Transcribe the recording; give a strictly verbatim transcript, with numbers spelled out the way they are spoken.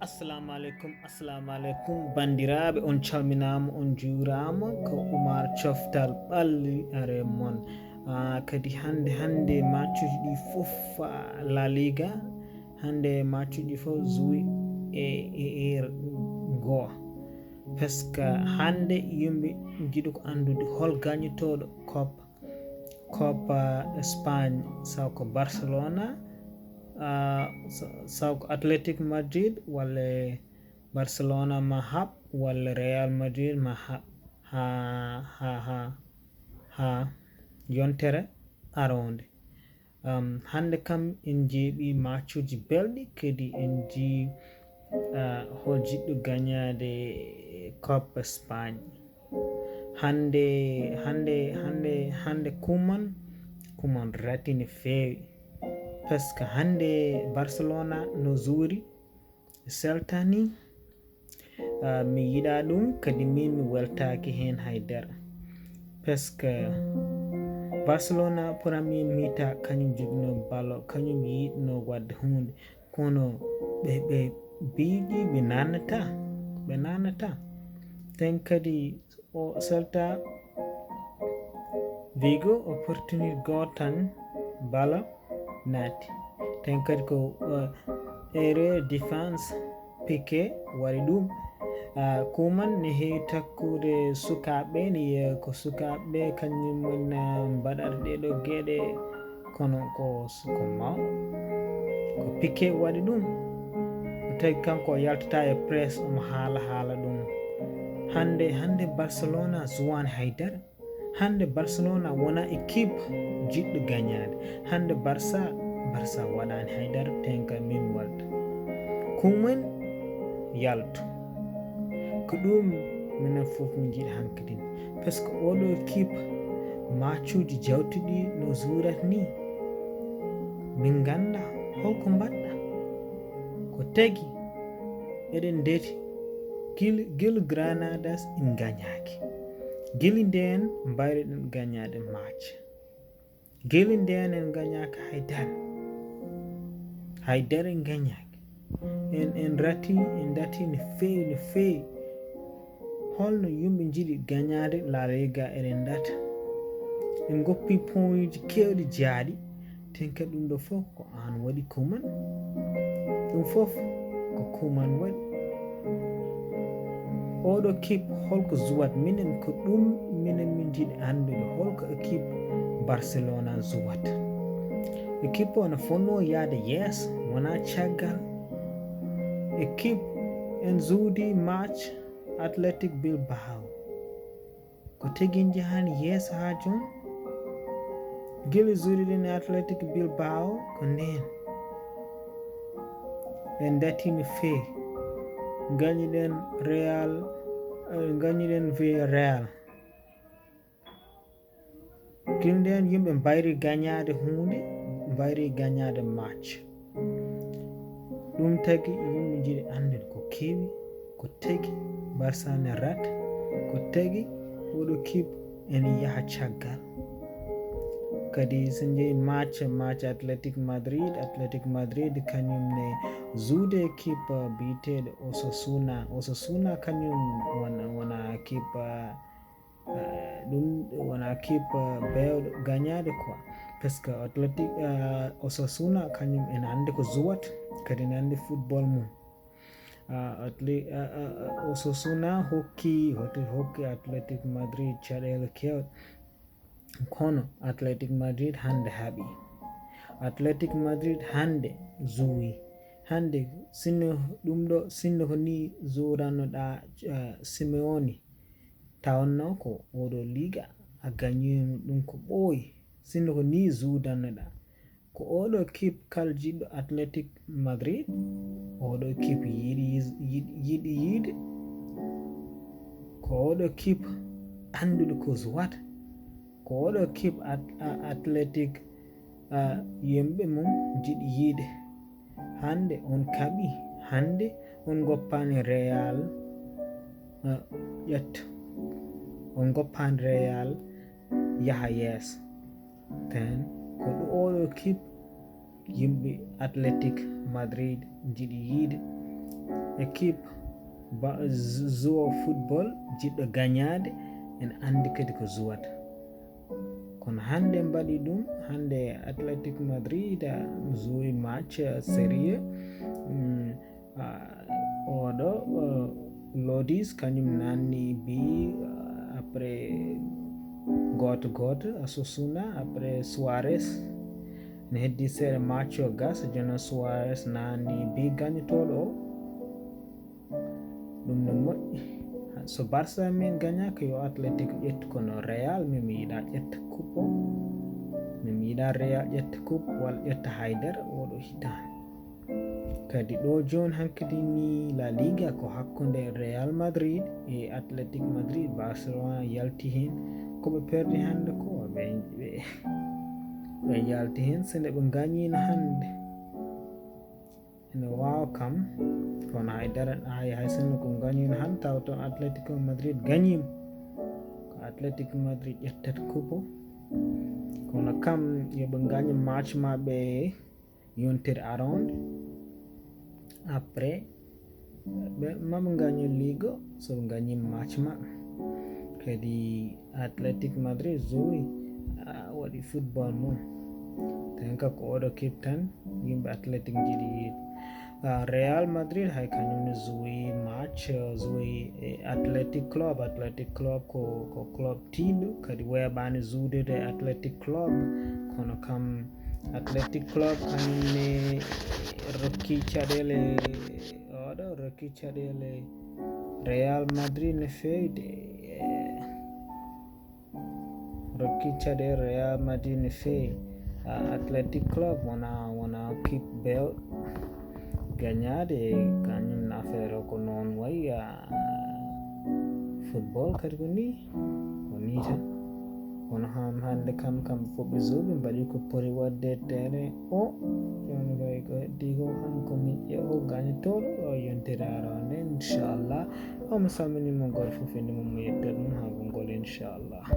Assalamu aleykum, assalamu aleykum, banndiraaɓe, on calminaama, on njuuraama. Ko Oumar Coftal Ɓalli are mon. Ah, kadi hannde, hannde matchuuji ɗi fof, ah, La Liga, hannde matchuuji fof joué e, e heure goo. Parce que hannde yimɓe njiɗi ko anndude hol gañotooɗo Copa, Copa Espagne, saw ko Barcelona, ah, sa-, saw ko Athletic Madrid, walla Barcelona ma haɓ, walla Real Madrid ma haɓ, haa, haa, haa, haa yontere aroonde. Um, hannde kam en njeeɓi matchuuji belɗi, kadi en njii, ah, hol jiɗɗo gañaade Copa Espagne. Hannde, hannde, hannde, hannde Koeman, Koeman rati no feewi. Parce que hannde Barcelona no juuri Celta ni, ah, mi yiɗaa ɗum, kadi min mi weltaaki heen hay dara. Parce que Barcelona premier mi-temps, kañum joginoo ballon, kañum yiɗnoo waɗde huunde. Kono ɓe, ɓe mbiɗi ɓe naannataa, ɓe naannataa. Ten kadi o Celta Vigo opportunité gooto tan ballon naati. Ten kadi ko, eh, erreur défense, Piqué waɗi ɗum. Ah, Koeman ne heewi takkude sukaaɓe, ne yiya ko sukaaɓe kañum en, ah, mbaɗata ɗee ɗoo geɗe, kono ko suko maw. Ko Piqué waɗi ɗum. Ko tawi kanko o yaltata e presse, omo haala haala ɗum. Hannde, hannde Barcelona suwaani hay dara. Hannde Barcelona wona équipe jiɗɗo gañaade. Hannde Barça, Barça waɗaani hay dara, tenka min walta. Koeman yalto. Ko ɗum minen fof min njiɗi hankadi. Parce que oɗo équipe, matchuuji jawtuɗi no juurata ni, min ngannda holko mbaɗɗa. Ko tagi eɗen ndeti gila, gila Granadas en gañaaki. Gila ndeen mbayruɗen gañaade match. Gila ndeen en gañaaka hay dara. Hay dara en gañaaki. En, en rati, en ndati no feewi, no feewi. Holno yimɓe njiɗi gañaade La Liga eɗen ndata. En ngoppi pointji keewɗi jaaɗi. Ten kadi ɗum ɗo fof ko aan waɗi Koeman. Ɗum fof ko Koeman waɗi. Oɗo équipe holko juwat? Minen ko ɗum minen min njiɗi anndude holko équipe Barcelona juwat. Équipe o no fonnoo yaade yeeso, wona caggal. Équipe en juwdi match Athletic Bilbao. Ko tagi en njahaani yeeso haa jooni? Gila juuriɗen e Athletic Bilbao ko ndeen. En ndati no feewi. Gañuɗen Real, eh, gañuɗen Villarreal. Gila ndeen yimɓe mbayri gañaade huunde, mbayri gañaade match. Ɗum tagi yimɓe njiɗi anndude ko kewi, ko tagi Barça ne rata, ko tagi oɗo équipe ene yaha caggal. Kadi so njehi match, match Athletic Madrid, Athletic Madrid kañum ne juwde équipe biyeteeɗo Osasuna. Osasuna kañum wona, wona équipe, eh, ɗum wona équipe, eh, beewɗo gañaade quoi. Parce que Athletic, eh, Osasuna kañum ene anndi ko juwat, kadi ene anndi football mum. Ah, Atle-, ah, ah, ah, Osasuna hokki, hoti-, hokki Athletic Madrid caɗeele keewɗe. Kono Athletic Madrid hannde haɓi. Athletic Madrid hannde juwi. Hannde sinno ɗum ɗo, sinno ko ni juurannoɗaa, ah, Simeone, tawanno ko oɗo Liga a gañiima ɗum ko ɓooyi. Sinno ko ni juudannoɗaa. Ko oɗo équipe kala jiɗɗo Athletic Madrid, oɗo équipe yiɗi, yiɗi, yiɗi yiide. Ko oɗo équipe annduɗo ko juwata. Ko oɗo équipe at-, a-, Athletic, a, yimɓe mum jiɗi yiide. Hannde on kaɓi, hannde on ngoppaani Real, a, ƴetta. On ngoppaani Real yaha yeeso. Ten ko ɗo oɗo équipe yimɓe Athletic Madrid njiɗi yiide. Équipe ba zuwo football jiɗɗo gañaade, en anndi kadi ko zuwata. Kono hannde mbaɗi ɗum, hannde Atletico Madrid zuwi match sérieux. Oɗo Lodis kañum nanni bi, après gooto gooto, Osasuna, après Suarez. Ne heddi seeɗa match o gasa, jono Suarez nanni bi gañotooɗo o. Ɗum no moƴƴi. So Barça min gañaka, yo Atletico ƴettu, kono Real min mi yiɗa ƴetta coupe o. Min mi yiɗa Real ƴetta coupe walla ƴetta haydara oɗo hitande. Kadi ɗo joni hankadi ni La Liga ko hakkunde Real Madrid e Atletico Madrid. Barcelona yalti hen. Ko ɓe perdi hannde ko ɓe ɓe ɓe yalti hen. So nde ɓe gañino hannde, ene waawa kam, kono haydara hay hay sinno ko gañino hannde, taw toon Atletico Madrid gañima. Ko Atletico Madrid ƴettata coupe o. Kono kam yo ɓe gaño match maɓɓe yontere aronde. Après ɓe maɓe gaño ligo, so ɓe gañima match maɓɓe. Kadi Atletico Madrid zuwi, waɗi football mum. Tan ka ko oɗo kip tan yimɓe Atletico jiɗi yiide. Real Madrid hay kañum ne zuwi match, zuwi e Athletic Club. Athletic Club ko ko club tiiɗɗo, kadi weeɓaani zuwdude e Athletic Club. Kono kam Athletic Club kañum ne rokki caɗeele, oɗo rokki caɗeele Real Madrid no feewi de. Rokki caɗeele Real Madrid no feewi. Athletic Club wona wona kip beewɗo gañaade, kañum affaire o ko noon wayi. Football kadi ko ni, ko ni tan. Kono han hannde kam kamɓe fof ɓe zuwi, ɓe mbaɗi ko poti waɗde terrain o. Jooni kay ko heddi ko han ko min ƴeewo gañotooɗo o yontere aronde, inchallah. Omo salmini mo goto fof inde mum mo yettere mum haa konngol, inchallah.